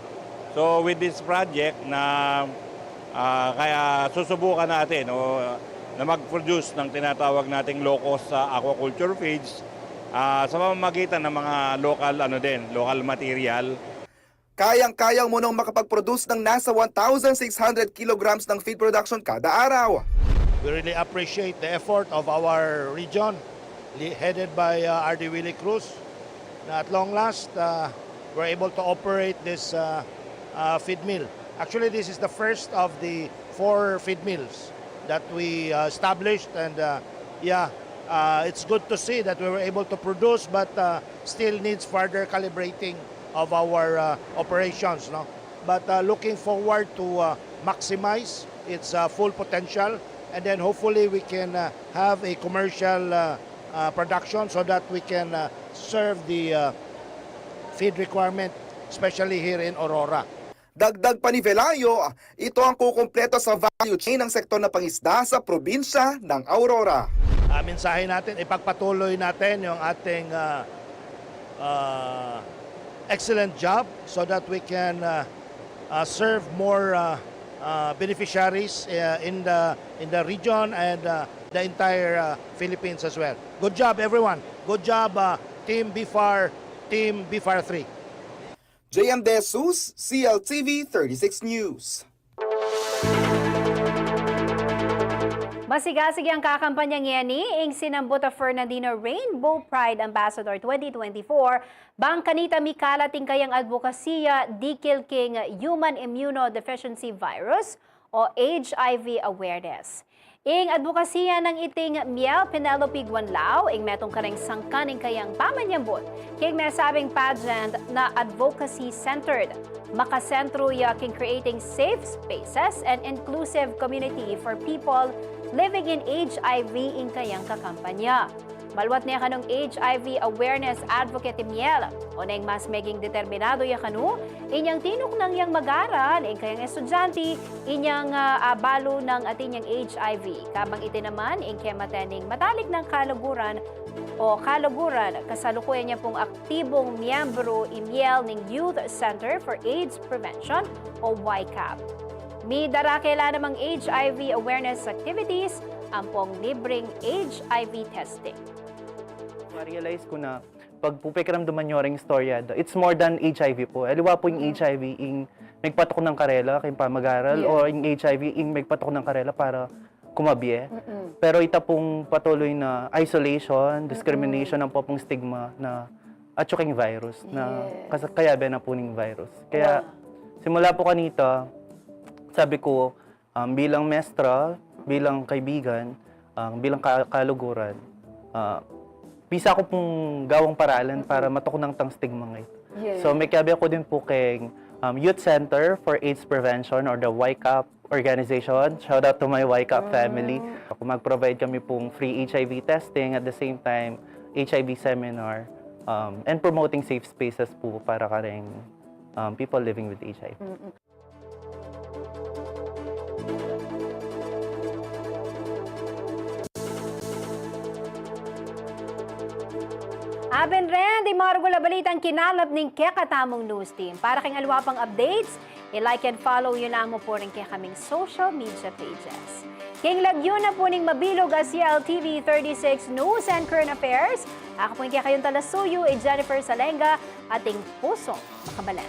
So, with this project na, ah, kaya susubukan natin, o, na mag-produce ng tinatawag nating low-cost, ah, aquaculture feeds, ah, sa pamamagitan ng mga local, ano din, local material. Kayang-kayang munang makapag-produce ng nasa one thousand six hundred kilograms ng feed production kada araw. We really appreciate the effort of our region, le-, headed by, uh, R D Willie Cruz, na at long last, uh, we're able to operate this, uh, uh, feed mill. Actually, this is the first of the four feed mills that we, uh, established, and, uh, yeah, uh, it's good to see that we were able to produce, but, uh, still needs further calibrating of our, uh, operations, no? But, uh, looking forward to, uh, maximize its, uh, full potential, and then hopefully we can, uh, have a commercial, uh, uh, production so that we can, uh, serve the, uh, feed requirement, especially here in Aurora. Dagdag pa ni Velayo, ito ang kukumpleto sa value chain ng sektor ng pangisda sa probinsya ng Aurora. Ah, mensahe natin, ipagpatuloy natin yung ating, ah, ah, excellent job so that we can, ah, ah, serve more, ah, ah, beneficiaries, ah, in the, in the region and, ah, the entire, ah, Philippines as well. Good job, everyone. Good job, ah, Team B far, Team B far three. J M De Jesus, C L T V thirty-six News. Masigasig yang kakampanya ngeni ing sinambut a Fernandina Rainbow Pride Ambassador twenty twenty-four, bang kanita mikalat ing kayang adbokasiya dikil king human immunodeficiency virus o H I V awareness. Ing adbokasiya nang iting Miel Penelope Guanlao, ing metung kareng sangkan ing kayang pamanyambut king mesabing pageant na advocacy-centered. Makasentro ya king creating safe spaces and inclusive community for people living in H I V ing kayang kakampanya. Maluat ne kanung H I V awareness advocate i Miel, oneng mas meging determinado ya kanu inyang tinuknang yang mag-aral ing kayang estudyante inyang, ah, abalu nang atin yang H I V. Kabang iti naman ing kemate ning matalik nang kaluguran o kaluguran, kasalukuyan ya pung aktibong miyembro i Miel ning Youth Center for AIDS Prevention o Y CAP. Midarake la namang H I V awareness activities, ampong libreng H I V testing. Ma-realize ko na pag pu pakiramdaman yu ring istorya da, it's more than H I V pu. Aliwa pu ing H I V, ing megpatuknang karela keng pamag-aral, o ing H I V, ing megpatuknang karela para kumabie. Pero ita pung patuloy na isolation, discrimination, ampo pung stigma na atyu keng virus, na kas-, kayabe na pu ning virus. Kaya, simula pu kanita, sabi ko, um, bilang mestra, bilang kaibigan, um, bilang ka-, kaluguran, ah, bisa ku pung gawang paralan para matuknang tang stigma ngan. So, mekiabe ku din pu keng, um, Youth Center for AIDS Prevention or the Y CAP organization. Shout out to my Y CAP family. Mag-provide kami pung free H I V testing, at the same time, H I V seminar, um, and promoting safe spaces pu para kareng, um, people living with H I V. Aben ren, ding maragul a balitang kinalap ning kekatamung news team. Para keng aliwa pang updates, i-like and follow yu namu pu ring kekaming social media pages. Keng lagyu na pu ning mabilug a C L T V thirty-six News and Current Affairs, aku pu ing kekayung talasuyu, i Jennifer Salenga, ating pusung makabalen.